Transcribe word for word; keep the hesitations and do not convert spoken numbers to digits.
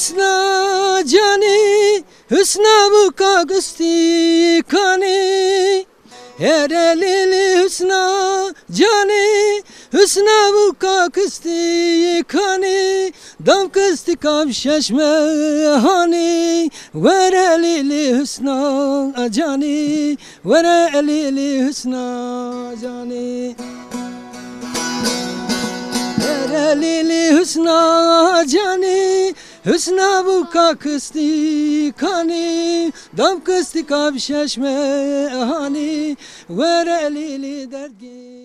Гьусна жани, Гьусна вука кӀусти кани, гьерелили Гьусна жани, Гьусна вука кӀусти кани, дам кӀусти капӀ шешме гьани, верелили Гьусна жани, верелили Гьусна жани. Верелили Гьусна жани, Гьусна вука кӀусти кани, дам кӀусти капӀ шешме гьани, верелили дерт гиз